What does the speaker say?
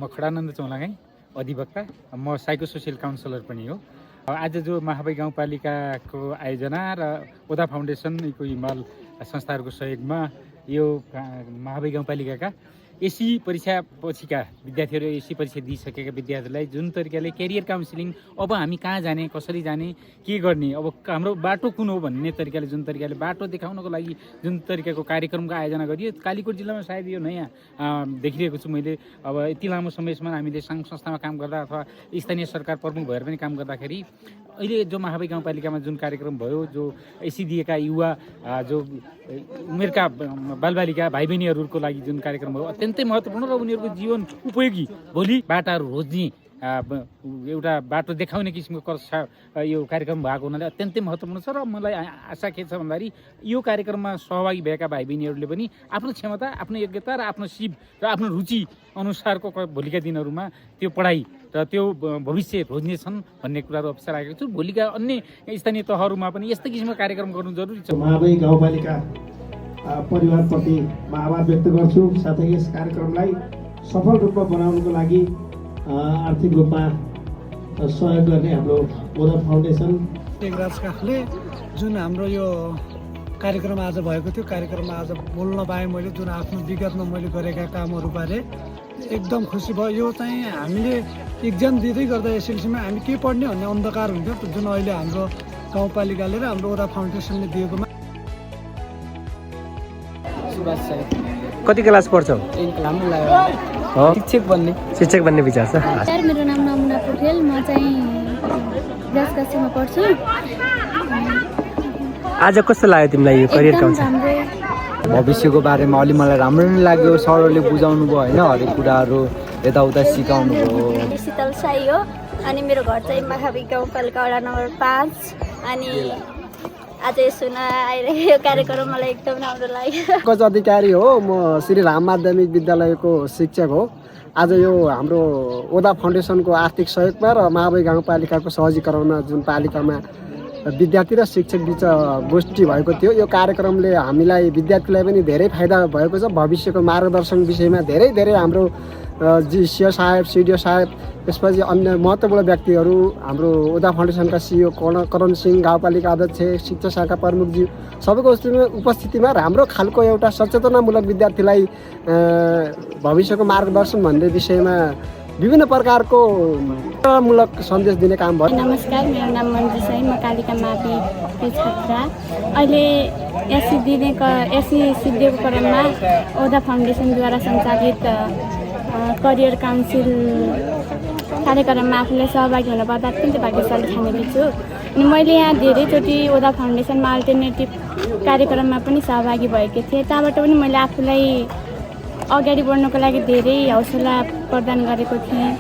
म खडानन्द चौलागाई अधिवक्ता, म साइकोसोसियल काउन्सिलर पनि हो। आज जो महाबाई गाउँपालिकाको आयोजना र ओदा फाउन्डेसनको हिमाल संस्थाहरूको सहयोगमा यो महाबाई गाउँपालिकाका एसी परीक्षा पछिका विद्यार्थीहरू, एसी परीक्षा दिइसकेका विद्यार्थीहरूलाई जुन तरिकाले क्यारियर काउन्सिलिङ, अब हामी कहाँ जाने, कसरी जाने, के गर्ने, अब हाम्रो बाटो कुन हो भन्ने तरिकाले जुन तरिकाले बाटो देखाउनको लागि जुन तरिकाको कार्यक्रमको आयोजना गरियो, कालीकोट जिल्लामा सायद यो नयाँ देखिरहेको छु मैले। अब यति लामो समयसम्म हामीले सङ्घ संस्थामा काम गर्दा अथवा स्थानीय सरकार प्रमुख भएर पनि काम गर्दाखेरि अहिले जो महाबाई गाउँपालिकामा जुन कार्यक्रम भयो, जो एसी दिएका युवा, जो उमेरका बालबालिका भाइ बहिनीहरूको लागि जुन कार्यक्रम भयो अत्यन्तै महत्त्वपूर्ण र उनीहरूको जीवन उपयोगी भोलि बाटाहरू रोज्ने एउटा बाटो देखाउने किसिमको यो कार्यक्रम भएको हुनाले अत्यन्तै महत्त्वपूर्ण छ। र मलाई आशा के छ भन्दाखेरि यो कार्यक्रममा सहभागी भएका भाइ बहिनीहरूले पनि आफ्नो क्षमता, आफ्नो योग्यता र आफ्नो सिप र आफ्नो रुचि अनुसारको भोलिका दिनहरूमा त्यो पढाइ र त्यो भविष्य रोज्नेछन् भन्ने कुराहरू अवसर राखेको छु। भोलिका अन्य स्थानीय तहहरूमा पनि यस्तै किसिमको कार्यक्रम गर्नु जरुरी छ। महाबाई गाउँपालिका परिवारप्रति म आभार व्यक्त गर्छु। साथै यस कार्यक्रमलाई सफल रूपमा बनाउनको लागि आर्थिक रूपमा सहयोग गर्ने हाम्रो ओदा फाउन्डेसन टेकराज काफले जुन हाम्रो यो कार्यक्रम आज भएको थियो, कार्यक्रममा आज बोल्न पाएँ मैले। जुन आफ्नो विगतमा मैले गरेका कामहरूबारे एकदम खुसी भयो। यो चाहिँ हामीले इक्जाम दिँदै गर्दा एसएलसीमा हामी के पढ्ने भन्ने अन्धकार हुन्थ्यो, जुन अहिले हाम्रो गाउँपालिकाले र हाम्रो ओदा फाउन्डेसनले दिएकोमा। कति क्लास पढ्छौ? शिक्षक बन्ने विचार छ? मेरो नाम नमुना पोखरेल, म चाहिँ 10 कक्षामा पढ्छु। आज कस्तो लाग्यो तिमीलाई यो करियर काउन्सिलिङ? भविष्यको बारेमा अलि मलाई राम्रो नै लाग्यो। सरहरूले बुझाउनु भयो होइन, हरेक कुराहरू यताउता सिकाउनु भयो। शीतल साई हो अनि मेरो घर चाहिँ महाबाई गाउँपालिका वडा नम्बर 5 अनि आज सुन आइरहेको यो कार्यक्रम मलाई एकदम राम्रो लाग्यो। कच अधिकारी हो, म श्री राम माध्यमिक विद्यालयको शिक्षक हो। आज यो हाम्रो ओदा फाउन्डेसनको आर्थिक सहयोगमा र महाबाई गाउँपालिकाको सहजीकरणमा जुन पालिकामा विद्यार्थी र शिक्षक बीच गोष्ठी भएको थियो, यो कार्यक्रमले हामीलाई विद्यार्थीलाई पनि धेरै फाइदा भएको छ। भविष्यको मार्गदर्शन विषयमा धेरै हाम्रो सिओ साहेब, सिडिओ साहेब, त्यसपछि अन्य महत्त्वपूर्ण व्यक्तिहरू, हाम्रो ओदा फाउन्डेसनका सिइओ करण सिंह, गाउँपालिका अध्यक्ष, शिक्षा शाखा प्रमुखज्यू सबैको उपस्थितिमा राम्रो खालको एउटा सचेतनामूलक विद्यार्थीलाई भविष्यको मार्गदर्शन भन्ने विषयमा विभिन्न प्रकारको मूलक सन्देश दिने काम भयो। नमस्कार, मेरो नाम मन्जु साई, म कालिका माविको छात्रा। अहिले एसी सिद्धिएको क्रममा ओदा फाउन्डेसनद्वारा सञ्चालित करियर काउन्सिल कार्यक्रममा आफूलाई सहभागी हुन पर्दा अत्यन्तै भाग्यशाली ठानेको छु। अनि मैले यहाँ धेरैचोटि ओदा फाउन्डेसनमा अल्टरनेटिभ कार्यक्रममा पनि सहभागी भएको थिएँ। त्यहाँबाट पनि मैले आफूलाई अगाडि बढ्नको लागि धेरै हौसला प्रदान गरेको थिएँ।